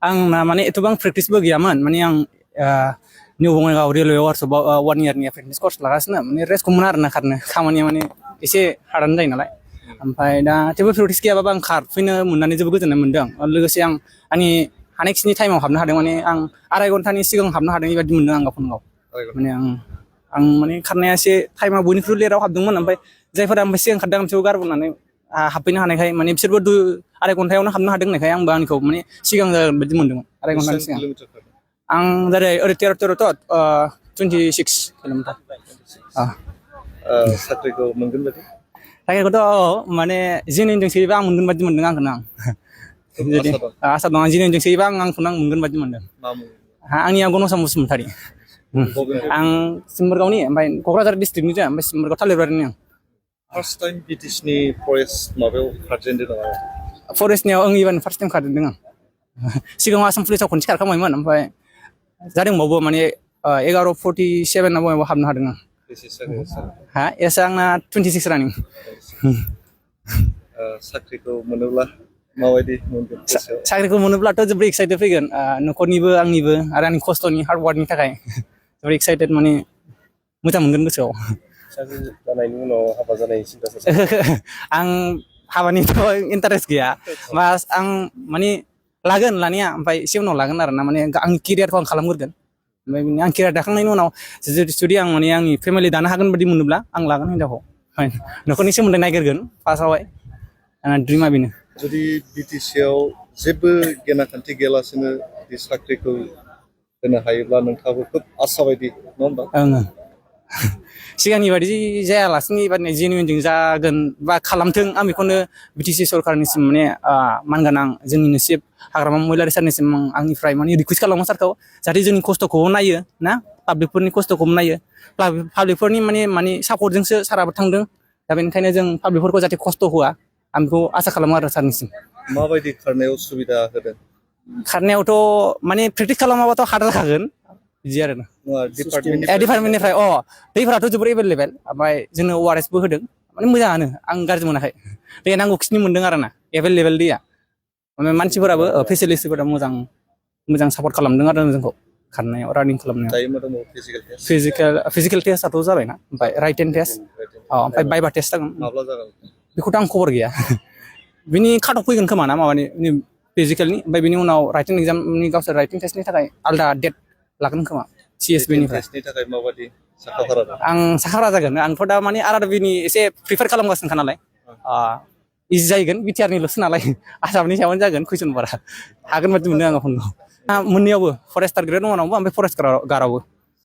आंना माने एथबां प्रेक्टिसबो गैयामोन माने आं निउ बङाइगाव रेलवे वार्कशपआव 1 इयारनि फिटनेस कर्स लागासिनो माने रेस्टखौ मोना आरोना खारनो खामानिया माने एसे हार्डानो जायो नालाय ओमफ्राय दा थेवबो प्रेक्टिस गैयाबाबो आं खारफैनो मोननानै जोबोद गोजोननाय मोनदों लोगोसे आं आंनि हानायखिनि टाइमाव हाबनो हादों माने आं 2.5 घन्टानि सिगां हाबनो हादों बेबायदि मोनदों आं गावखौनो गाव माने आं माने खारनाया एसे टाइमा बयनिख्रुइ लेटाव हाबदोंमोन ओमफ्राय जायफोरा ओमफ्राय सिगां खारदों बिसोरखौ गारबोनानै हाबफैनो हानायखाय माने बिसोरबो 2.5 घन्टायावनो हाबनो हादों होननायखाय आंबो आंनिखौ माने सिगां जागोन बायदि मोनदोंमोन 2.5 घन्टानि सिगां आं जेरै ओरै 13 26 किल'मिटार साख्रिखौ मोनगोन बायदि साख्रिखौथ' माने जेनिजों सोयोबा आं मोनगोन बायदि मोनदों आंखौनो जुदि आसा दं आं जेनिजों सोयोबा आंखौनो आं मोनगोन बायदि मोनदों आंनिया गन'साम बसुमतारी आं सिम्बोरगावनि ओमफ्राय क'क्राझार डिस्ट्रिक्टनि जों ओमफ्राय सिम्बोरगाव थालिरबारिनि आं फार्स्ट टाइम बिटिसिनि फरेस्ट माबायाव खारजेनदों नामा फरेस्टनियाव आं इबारनो फार्स्ट टाइम खारजेनदों आं सिगाङाव आसाम पुलिसाव खनसे खारखांबायमोन ओमफ्राय जादोंबावबो माने 11:47 ना बबाव हाबनो हादों आं एसआ आंना 26 रानिं साख्रिखौ मोनोब्ला माबायदि मोनगोन साख्रिखौ मोनोब्लाथ' जोबोद एक्साइटेड फैगोन न'खरनिबो आंनिबो आरो आंनि खस्थ'नि हार्ड वार्कनि थाखाय जोबोद एक्साइटेड माने मोजां मोनगोन गोसोआव साख्रि जानायनि उनाव हाबा जानायनि सिन्था आं हाबानिथ' इन्टारेस्ट गैया बास आं माने लागोन लानाया ओमफ्राय एसे उनाव लागोन आरोना माने आंनि केरियारखौ आं खालामग्रोगोन ओमफ्राय आं केरियार दाखांनायनि उनाव जुदि आं माने आंनि फेमिलि दानो हागोन बायदि मोनोब्ला आं लागोन हिनजावखौ न'खरनि सोमोन्दै नायग्रोगोन फार्स्टआवहाय आंना ड्रिमा बेनो जुदि बिटिसिआव जेबो गेनाखान्थि गैयालासेनो बे साख्रिखौ होनो हायोब्ला नोंथाङाबो खोब आसा बायदि नङा होमबा ओं सिगांनि बायदि जायालासिनो एबारनि जेनुइनजों जागोन बा खालामथों आं बेखौनो बिटिसि सरकारनिसिम माने मानगोनां जोंनिनो चिफ हाग्रामा महिलारि सारनिसिम आंनिफ्राय माने रिकुवेस्ट खालामो सारखौ जाहाथे जोंनि खस्थ'खौबो नायो ना पाब्लिकफोरनि खस्थ'खौबो नायो पाब्लिकफोरनि माने सापर्टजोंसो साराबो थांदों दा बेनिखायनो जों पाब्लिकफोरखौ जाहाथे खस्थ' होआ आं बेखौ आसा खालामो आरो सारनिसिम माबायदि खारनायाव सुबिदा होदों खारनायावथ' माने प्रेक्टिस खालामाबाथ' हार्ड जाखागोन बिदि आरो डिपार्टमेन्टनिफ्राय दैफोराथ' जोबोर एभेलेबेल ओमफ्राय जोंनो ORSबो होदों माने मोजाङानो आं गाज्रि मोनाखै दैया नांगौखिनि मोनदों आरो ना एभेलेबेल दैया ओमफ्राय मानसिफोराबो फेसिलिटिसफोरा मोजां सापर्ट खालामदों आरो जोंखौ खारनायाव रानिं खालामनायाव फिजिकेल टेस्टआथ' जाबायना ओमफ्राय राइटेन टेस्ट ओमफ्राय बाइबा टेस्ट जागोन माब्ला जागोन बेखौथ' आं खबर गैया बिनि काटअफ फैगोन खोमा ना माबानि फिजिकेलनि ओमफ्राय बिनि उनाव राइटिं एग्जामनि गावसोर राइटिं टेस्टनि थाखाय आलदा डेट लागोन खोमा CSBनिफ्राय थाखाय माबायदि साखाफारा आं साखाफारा जागोन आंथ' दा माने RRBनि एसे प्रिपेयार खालामगासिनोखा नालाय इजि जाहैगोन बिटिआरनिल'सो नालाय आसामनि सायावनो जागोन कुइसन बारा हागोन बायदि मोनदों आङो फनखौ मोननैयावबो फरेस्टार ग्रेड 1आवबो ओमफ्राय फरेस्ट गार्डआवबो